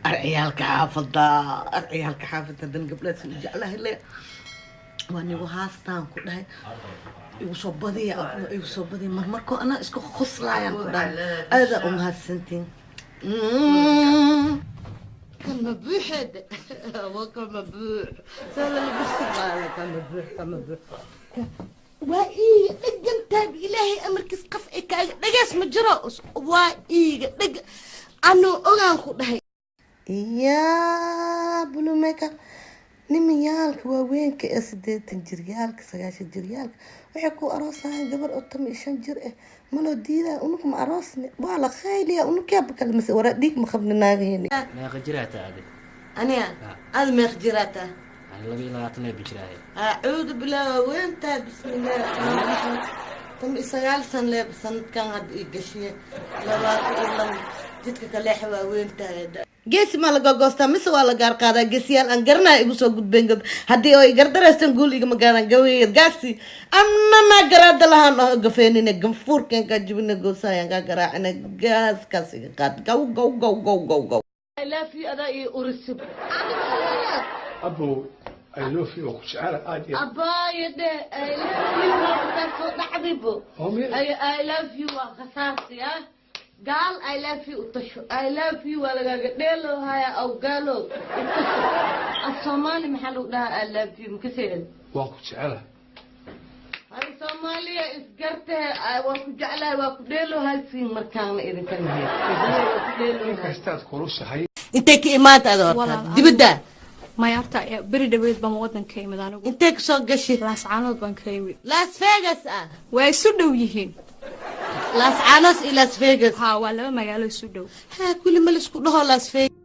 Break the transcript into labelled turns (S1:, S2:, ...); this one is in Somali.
S1: Ar ciyaalka xaafada, ar ciyaalka xaafada, haddana gabdhahaas u jeclahay le waa nigu haastaan ku dhahay. Igu soo badiya, igu soo badiya. Marmarkoo anaa isku qoslaayaan ku dhahay. Aadaa u mahadsantiin. Kama buuxeed waa kama buux sala kama buux, kama buux. Waa iiga dhegantaab. Ilaahay amarkiis, qaf ay kaaga dhegays ma jiro. Waa iiga dheg anuu ogaan ku dhahay. Yaa blue makeup, nimayaalka waaweynka ee 80 jiryaalka, 90 jiryaalka, waxay ku aroosayaan gabar oo 15 jir ah. Maloo diidaa? Unug ma aroosne, waa la khayliya. Unugyaaba kale mase waraa dhiig ma qabni naagaheeni.
S2: Meeqa jiraataa adi?
S1: Aniga ada meeq jiraataa?
S2: Ani 22 baan jiraahay.
S1: Acuudu billah, waaweyntaa. Bismillahi raxmaani raxiim. 19 san leeb sanadkan hadda ii gashiye 22. Jidka kaleexa, waaweyntahay. Geesi maa la gogoostaa mise waa la gaar qaadaa? Geesiyaal aan garanaya igu soo gudbeen gab haddii oo igardareystan guul igama gaaraan. Gaweeyad gaasi annana garaada lahaan oo gafeenine ganfuurkan kaa jibina, goosaayaan kaa garaacina, gaaskaas iga qaad. Gaw gaw gaw gaw gaw gaw. I love you adaa iyo urisib.
S3: Abo, I love you, ku jecel aad iyo
S1: Abaayo dhe, I love you waa kaa soo dhacdibo. I love you waa khasaarsi ah. Gaal, I love you utasho. I love you waa lagaaga dheelo haya. Aw gaalo utasho. Af Soomaali maxaa lagu dhahaa I love you? Makaseen?
S3: Waan ku jecelahay.
S1: Hay Soomaaliya isgartee, waa ku jeclahay, waa ku dheelo haysiin markaana idinka nahay waa ku dheelo.
S3: Inkastaad kulushahay.
S1: Intay ka imaanta ada horta?
S4: Walaal,
S1: dibadda.
S4: Maya, horta beri dhaweyd baan wadanka imid anigu.
S1: Intay kasoo gashay?
S4: Laascaanood baan ka imid.
S1: Las Vegas ah?
S4: Waa isu dhow yihiin.
S1: Las Caanood iyo Las Vegas?
S4: Ha, waa laba magaalo isu dhow.
S1: Ha, kulli ma laisku dhaho Las Vegas.